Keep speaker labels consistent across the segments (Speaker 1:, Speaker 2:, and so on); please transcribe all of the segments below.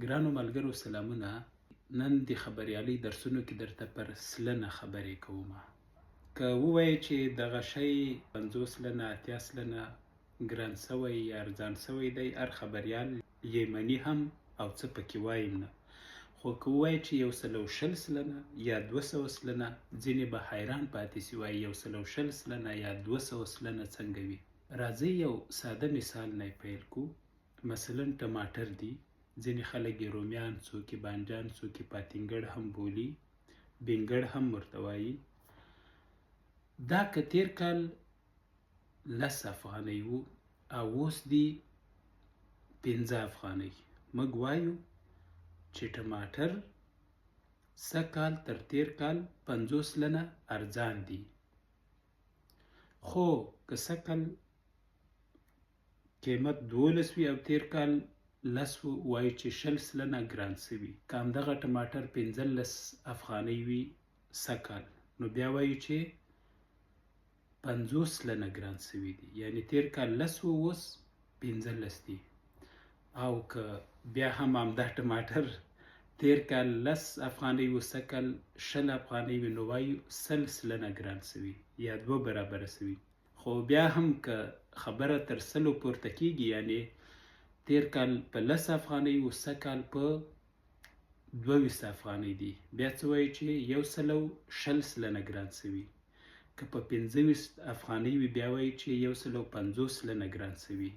Speaker 1: ګرانو ملګرو سلامونه! نن د خبریالۍ درسونو کې درته پر سلنه خبرې کوم. که ووایې چې دغه شی 50%، 80% ګران سوی یا ارزان سوی دی، هر خبریال یې مني هم او څه پکې وایم نه. خو که ووایې چې 120% یا 200%، ځینې به حیران پاتې سي، وایي 120% یا 200% څنګه وي؟ راځئ یو ساده مثال نه یې پیل کو. مثلا ټماټر دي، ځینې خلک یې رومیان، څوک یې بانجان، څوک یې پاتینګړ هم بولي، بینګړ هم ورته وایي. دا که تیر کال 10 افغانۍ وو او اوس دي 5 افغانۍ، موږ وایو چې ټماټر سږ کال تر تیر کال 50% ارزان دي. خو که سږ کال قیمت 12 وي او تیر کال 10 وو، وایي چې 20% ګران سوي. که همدغه ټماټر 15 افغانۍ وي سږ کال، نو بیا وایي چې 50% ګران سوي دي، یعنی تیر کال 10 وو، اوس 15 دي. او که بیا هم همدا ټماټر تیر کال 10 افغانۍ وو، سږ کال 20 افغانۍ وي، نو وایو 100% ګران سوي یا 2 برابره سوي. خو بیا هم که خبره تر 100 پورته کیږي، یعنی تیر کال په 10 افغانۍ وو، سږ کال په 22 افغانۍ دي، بیا څه وایي چې 120% ګران سوي. که په 25 افغانۍ وي، بیا وایي چې 150% ګران سوي.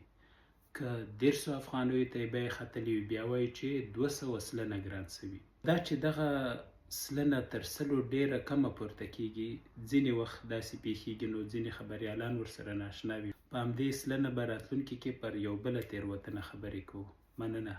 Speaker 1: که 300 افغانیو ته یې بیه ختلې وي، بیا وایي چې 200% ګران سوي. دا چې دغه سلنه تر 100 ډېره کمه پورته کیږي، ځینې وخت داسې پیښیږي، نو ځینې خبریالان ورسره نااشنا وي. په همدې سلنه به راتلونکي کې پر یو بله تېروتنه خبرې کوو. مننه.